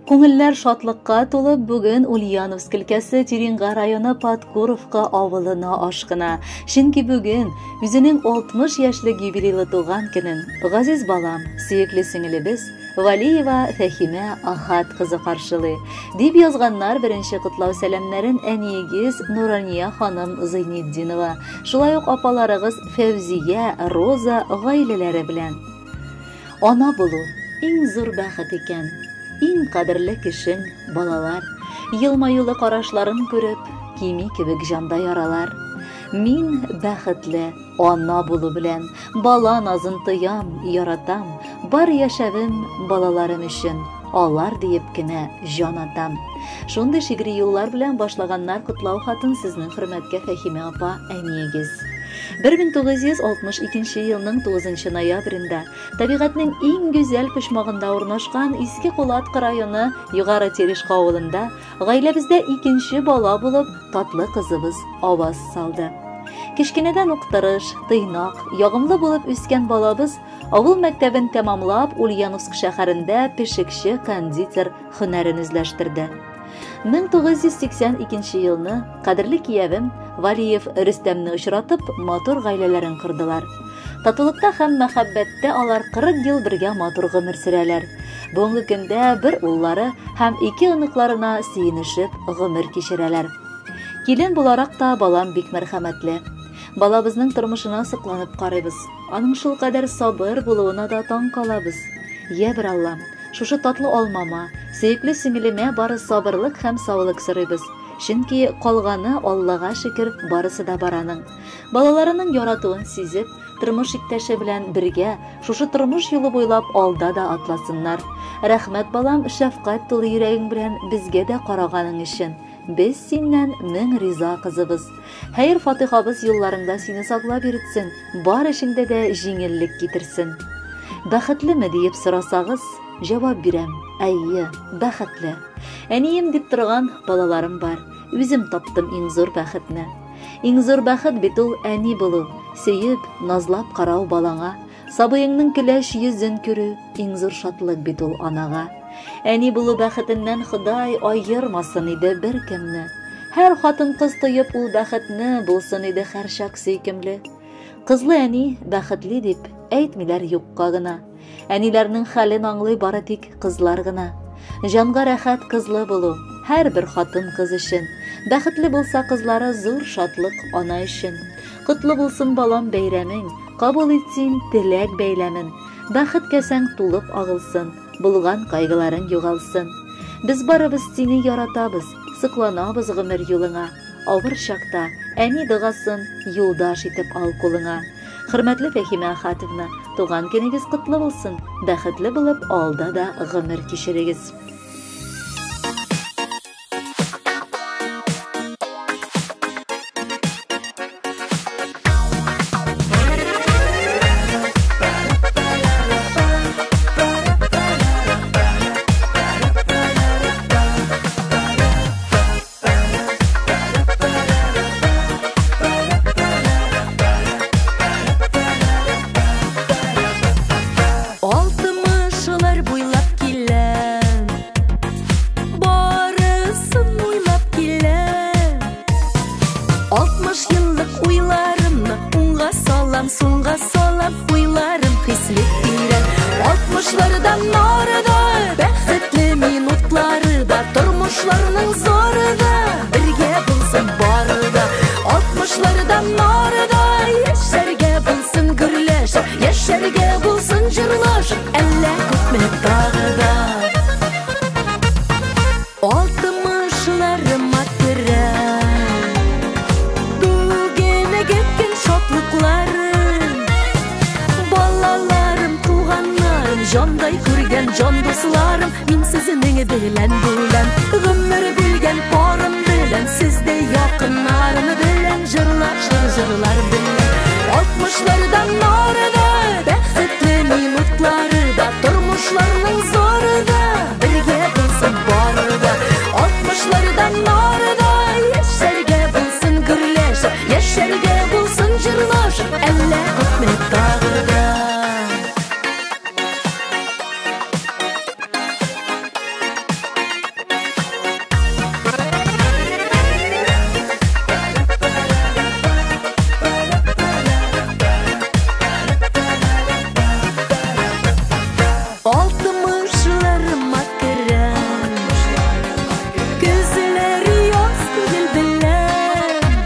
Күңелләр шатлыкка тулып, бүген Ульяновск өлкәсе Тереньга районы Подкуровка авылына ашкына. Чөнки бүген үзенең 60 яшьлек юбилейлы туган көнен газиз балам, сөекле сеңелебез Валиева Фәһимә Ахат кызы каршылый. Дип язганнар беренче котлау сәламнәрен әниегез Нурания ханым Зыйнетдинова, шулай ук апаларыгыз Фәүзия, Роза гаиләләре белән. Ана булу иң зур бәхет икән. Иң кадерле кешең, балалар. Елмаюлы карашларын күреп, кими кебек җанда яралар. Мин бәхетле, ана булу белән, бала назын тоям, яратам. Бар яшәвем балаларым өчен, алар диеп кенә җан атам. Шундый шигъри юллар белән башлаганнар котлау хатын сезнең хөрмәткә Фәһимә апа әниегез. 1962 елның 9 ноябрендә табигатьнең иң гүзәл почмагында урнашкан Иске Кулаткы районы Югары Терешка авылында гаиләбездә икенче бала булып татлы кызыбыз аваз салды. Кечкенәдән ук тырыш, тыйнак, ягымлы булып үскән балабыз авыл мәктәбен тәмамлап Ульяновск шәһәрендә пешекче-кондитер һөнәрен үзләштерде. 1982 елны кадерле киявем Валиев Рөстәмне очратып, матур гаиләләрен кордылар. Татулыкта һәм мәхәббәттә алар 40 ел бергә матур гомер сөрәләр. Бүгенге көндә бер уллары һәм ике оныкларына сөенешеп гомер кичерәләр. Килен буларак та балам бик мәрхәмәтле. Балабызның тормышына сокланып карыйбыз. Аның шулкадәр сабыр булуына да таң калабыз. Йә бер Аллам, шушы татлы алмама, сөекле сеңелемә бары сабырлык һәм саулык сорыйбыз. Чөнки калганы, Аллага шөкер, барысы да бар аның. Балаларының яратуын сизеп, тормыш иптәше белән бергә шушы тормыш юлы буйлап алда да атласыннар. Рәхмәт, балам, шәфкать тулы йөрәгең белән безгә дә караганың өчен. Без синнән мең риза, кызыбыз. Хәер фатихабыз юлларыңда сине саклап йөртсен, бар эшеңдә дә җиңеллек китерсен. Бәхетлеме диеп сорасагыз, җавап бирәм, әйе, бәхетле. Әнием дип торган балаларым бар. Үзем таптым иң зур бәхетне. Иң зур бәхет бит ул әни булу, сөеп, назлап карау балаңа, сабыеңның көләч йөзен күрү, иң зур шатлык бит ул анага. Әни булу бәхетеннән Ходай аермасын иде беркемне. Һәр хатын-кыз тоеп ул бәхетне булсын иде һәрчак сөйкемле. Кызлы әни бәхетле дип әйтмиләр юкка гына. Әниләрнең хәлен аңлый бары тик кызлар гына. Җанга рәхәт кызлы булу һәрбер хатын-кыз өчен. Бәхетле булса кызлары зур шатлык ана өчен. Котлы булсын балам бәйрәмең, кабул ит син теләк бәйләмен. Бәхет кәсәң тулып агылсын, булган кайгыларың югалсын. Без барыбыз сине яратабыз, сокланабыз гомер юлыңа. Авыр чакта әни догасын юлдаш итеп ал кулыңа. Хөрмәтле Фәһимә Ахатовна, туган көнегез котлы булсын, бәхетле булып алда да гомер кичерегез. Алтымышлар буйлап киләм, барысын уйлап киләм. 60 еллык уйларымны уңга салам, сулга салам, уйларым хисле тирән. Алтмышлардан ары да, бәхетле минутлары да, тормышларның зары да, бергә булсын бары да. Алтмышлардан ары да, яшәргә булсын гөрләшеп, яшәргә булсын җырлашып, әллә күпме тагы да. Алтмышларыма керәм, бүгенге көн шатлыкларым, балаларым, туганнарым, җандай күргән җан дусларым, мин сезнең белән бүләм, гомер бүлгән парым белән, сездәй якыннарым белән, җырлашыр җырлар белән. Алтмышлардан ары да, бәхетле минутлары да, тормышларның зары да, бергә булсын бары да. Алтмышлардан ары да, яшәргә булсын гөрләшеп, яшәргә булсын җырлашып, әллә күпме тагы да. Алтмышларыма керәм, көзләр яз түгел беләм.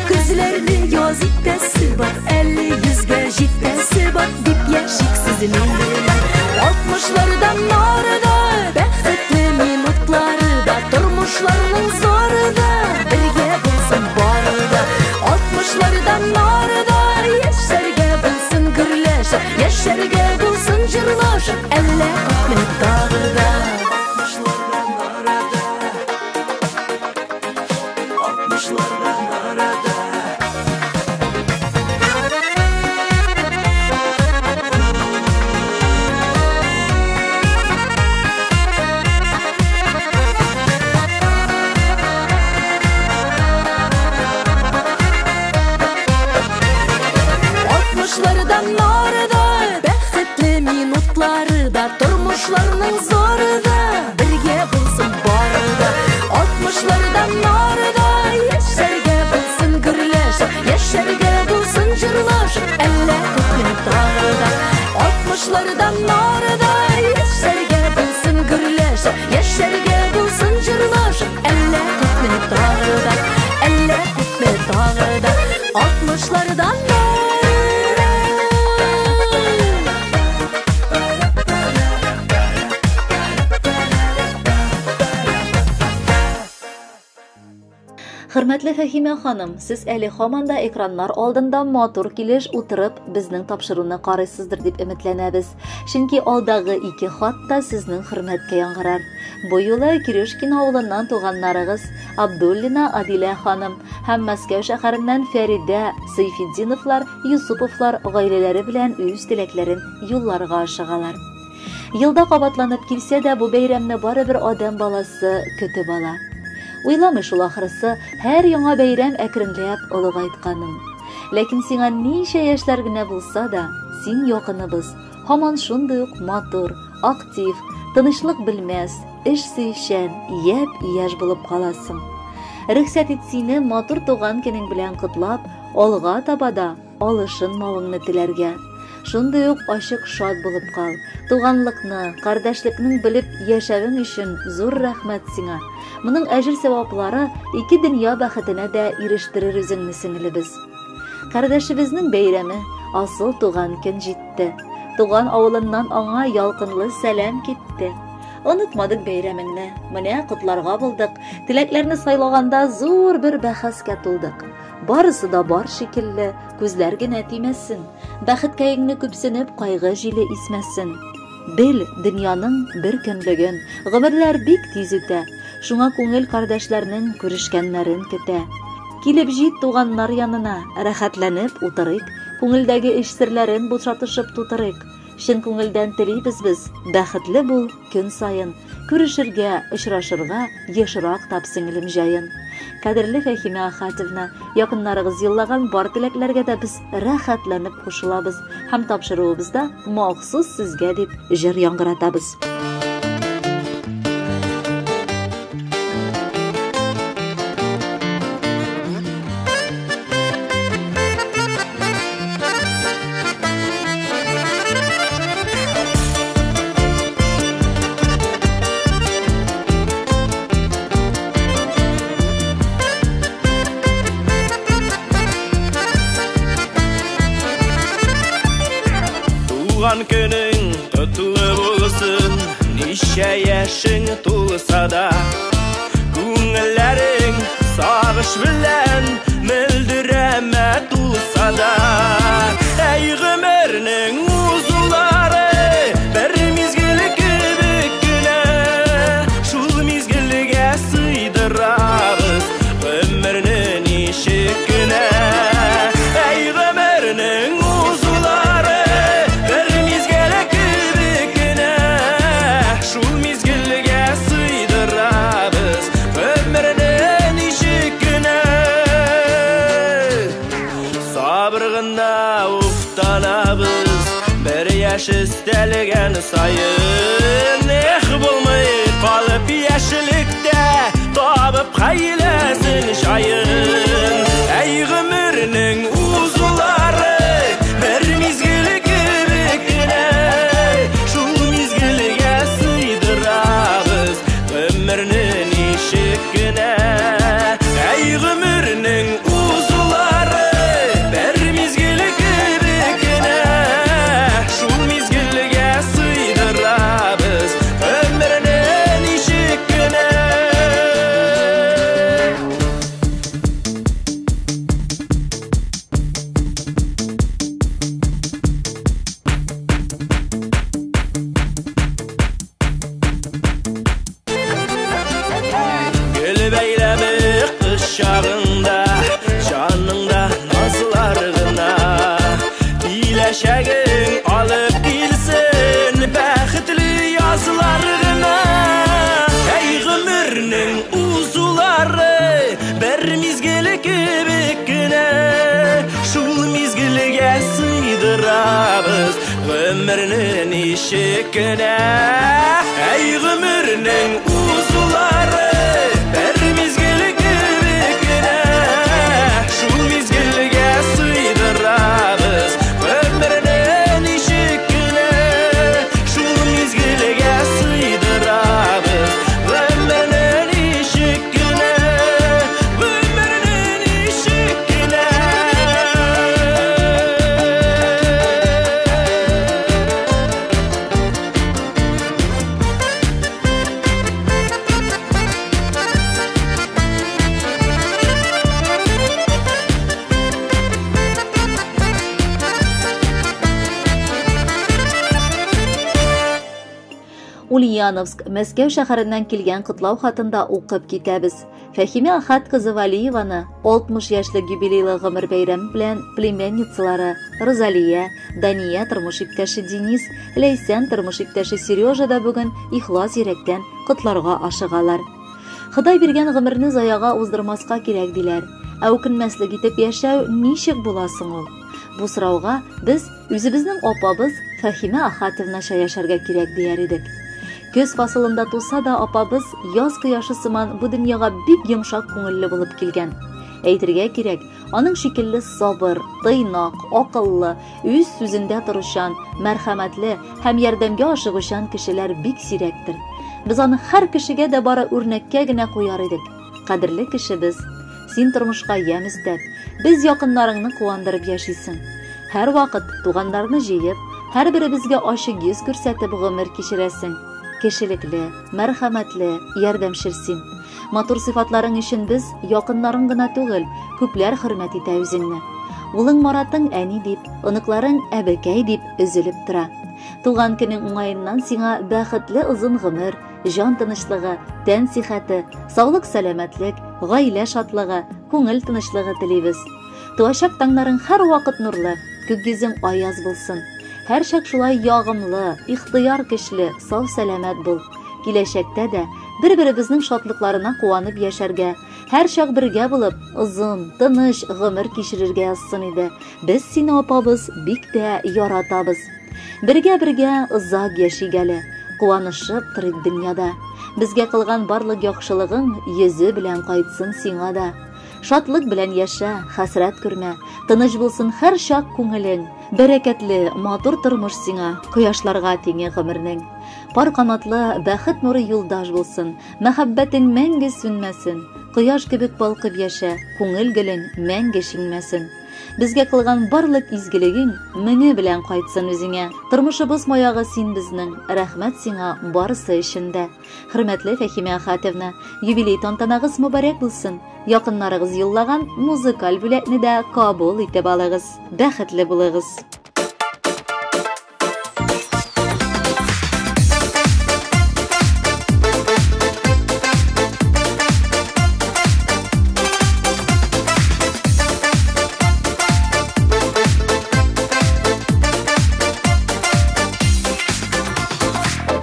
Көзләрне яз итәсе бар, әле йөзгә җитәсе бар, дип яшик сезнең белән. Алтмышлардан ары да, бәхетле минутлары да, тормышларның зары да, бергә булсын бары да. Алтмышлардан ары да, яшәргә булсын гөрләшеп, яшәргә булсын җырлашып, әллә күпме тагы да. Алтмышлардан ары да, алтмышлардан ары да. Алтмышлардан ары да, бәхетле минутлары да, тормышларның зары да, бергә булсын бары да. Алтмышлардан ары да, яшәргә булсын гөрләшеп, яшәргә булсын җырлашып, әллә күпме тагы да. Алтмышлардан ары да, яшәргә булсын гөрләшеп, яшәргә булсын җырлашып, әллә күпме тагы да, әллә күпме тагы да. Алтмышлардан ары. Хөрмәтле Фәһимә ханым, сез әле һаман да экраннар алдында матур килеш утырып безнең тапшыруны карыйсыздыр дип өметләнәбез. Чөнки алдагы ике хат та сезнең хөрмәткә яңгырар. Бу юлы Кирюшкин авылыннан туганнарыгыз Абдуллина Адилә ханым һәм Мәскәү шәһәреннән Фәридә Сейфетдиновлар, Юсуповлар гаиләләре белән үз теләкләрен юлларга ашыгалар. Елда кабатланып килсә дә, бу бәйрәмне барыбер адәм баласы көтеп ала. Уйламый шул ахрысы, һәр яңа бәйрәм әкренләп олыгайтканын. Ләкин сиңа ничә яшьләр генә булса да, син якыныбыз, һаман шундый ук матур, актив, тынычлык белмәс, эш сөючән, япь-яшь булып каласың. Рөхсәт ит сине матур туган көнең белән котлап, алга таба да алышынмавыңны теләргә. Шундый ук ачык шат булып кал. Туганлыкны, кардәшлекнең белеп яшәвең өчен зур рәхмәт сиңа. Моның әҗер саваплары ике дөнья бәхетенә дә ирештерер үзеңне, сеңелебез. Кардәшебезнең бәйрәме, асыл туган көн җитте. Туган авылыннан аңа ялкынлы сәлам китте. Онытмадык бәйрәмеңне, менә котларга булдык. Теләкләрне сайлаганда зур бер бәхәскә тулдык. Барысы да бар шикелле, күзләр генә тимәсен. Бәхеткәеңне күпсенеп, кайгы җиле исмәсен. Бел, дөньяның бер көнлеген, гомерләр бик тиз үтә. Шуңа күңел кардәшләрнең күрешкәннәрен көтә. Килеп җит туганнар янына, рәхәтләнеп утырыйк, күңелдәге эш серләрен бушатышып тутырыйк. Чын күңелдән телибез без, бәхетле бул көн саен. Күрешергә, очрашырга ешрак тап сеңелем җаен. Кадерле Фәһимә Ахатовна, якыннарыгыз юллаган бар теләкләргә дә без рәхәтләнеп кушылабыз һәм тапшыруыбызда махсус сезгә дип җыр яңгыратабыз. Туган көнең котлы булсын, ничә яшең тулса да, күңелләрең сагыш белән мөлдерәмә тулса да. Әй гомернең узулары бер мизгел кебек кенә, шул мизгелгә сыйдырабыз гомерне ничек кенә. Әй гомернең узулары бер мизгел кебек кенә, шул мизгелгә сыйдырабыз гомерне ничек кенә. Сабыр гына уфтанабыз бер яшь өстәлгән саен. Эх, булмый калып яшьлектә табып хәйләсен җаен. Әй гомернең узулары бер мизгел кебек кенә, шул Яшь чагыңда җаныңда назлар гына, киләчәгең алып килсен бәхетле язлар гына. Әй, гомернең узулары бер мизгел кебек кенә, шул мизгелгә сыйдырабыз гомерне ничек кенә. Әй, гомернең узулары бер мизгел кебек кенә, шул мизгелгә сыйдырабыз гомерне ничек кенә, шул мизгелгә сыйдырабыз гомерне ничек кенә, гомерне ничек кенә. Ульяновск, Мәскәү шәһәреннән килгән котлау хатында укып китәбез. Фәһимә Ахат кызы Валиеваны 60 яшьлек юбилейлы гомер бәйрәме белән племянницалары Розалия, Дания тормыш иптәше Денис, Ләйсән тормыш иптәше Сережа да бүген ихлас йөрәктән котларга ашыгалар. Ходай биргән гомерне заяга уздырмаска кирәк диләр. Ә үкенмәслек итеп яшәү ничек була соң ул? Бу сорауга без үзебезнең апабыз Фәһимә Ахатовнача яшәргә кирәк дияр идек. Көз фасылында туса да апабыз яз кояшы сыман бу дөньяга бик йомшак күңелле булып килгән. Әйтергә кирәк, аның шикелле сабыр, тыйнак, акыллы, үз сүзендә торучан, мәрхәмәтле һәм ярдәмгә ашыгучан кешеләр бик сирәктер. Без аны һәр кешегә дә бары үрнәккә генә куяр идек. Кадерле кешебез, син тормышка ямь өстәп, без якыннарыңны куандырып яшисең. Һәр вакыт туганнарны җыеп, һәрберебезгә ачык йөз күрсәтеп гомер кичерәсең. Кешелекле, мәрхәмәтле, ярдәмчел син. Матур сыйфатларың өчен без якыннарың гына түгел, күпләр хөрмәт итә үзеңне. Улың Маратың әни дип, оныкларың әбекәй дип өзелеп тора. Туган көнең уңаеннан сиңа бәхетле озын гомер, җан тынычлыгы, тән сихәте, саулык сәламәтлек, гаилә шатлыгы, күңел тынычлыгы телибез. Туачак таңнарың һәрвакыт нурлы, күк йөзең аяз булсын. Һәрчак шулай ягымлы, ихтыяр көчле, сау сәламәт бул. Киләчәктә дә бер-беребезнең шатлыкларына куанып яшәргә, һәрчак бергә булып, озын, тыныч гомер кичерергә язсын иде. Без сине, апабыз, бик тә яратабыз. Бергә-бергә озак яшик әле, куанышып торыйк дөньяда. Безгә кылган барлык яхшылыгың йөзе белән кайтсын сиңа да. Шатлык белән яшә, хәсрәт күрмә, тыныч булсын һәрчак күңелең. Бәрәкәтле, матур тормыш сиңа, кояшларга тиңе гомернең. Пар канатлы бәхет нуры юлдаш булсын, мәхәббәтең мәңге сүнмәсен. Кояш кебек балкып яшә, күңел гөлең мәңге шиңмәсен. Безгә кылган барлык изгелегең меңе белән кайтсын үзеңә. Тормышыбыз маягы син безнең, рәхмәт сиңа барысы өчен дә. Хөрмәтле Фәһимә Ахатовна, юбилей тантанагыз мөбарәк булсын. Якыннарыгыз юллаган музыкаль бүләкне дә кабул итеп алыгыз. Бәхетле булыгыз.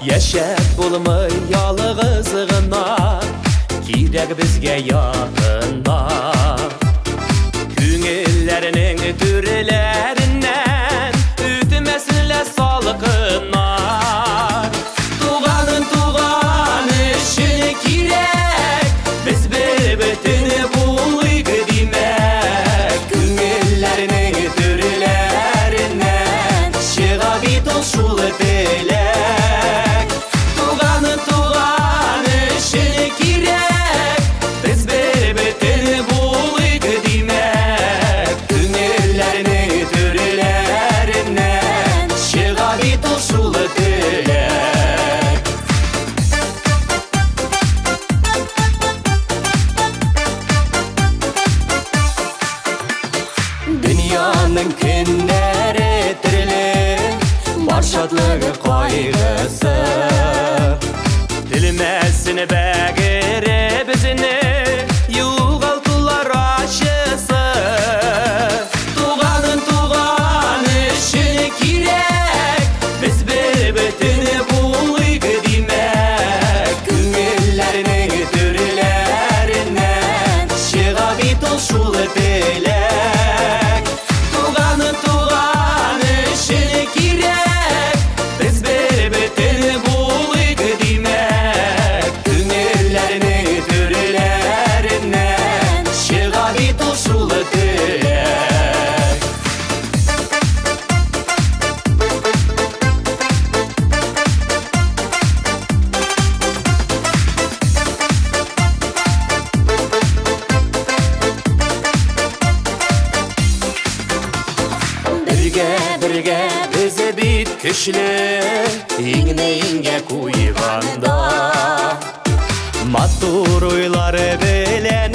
Яшәп булмый ялгыз гына, кирәк безгә якыннар. Күңелләрнең түрләреннән үтмәсен лә салкыннар. Туганын туган өчен кирәк, без бер бөтен булыйк димәк. Күңелләрнең түрләреннән чыга бит ул шул теләк. Туганын туган өчен кирәк, без бер бөтен булыйк димәк. Күңелләрнең түрләреннән чыга бит ул шул теләк. Дөньяның көннәре төрле, бар шатлыгы кайгысы. Телмәсен бәгыре безне, югалтулар көчле, иңне иңгә куйганда. Матур уйлары белән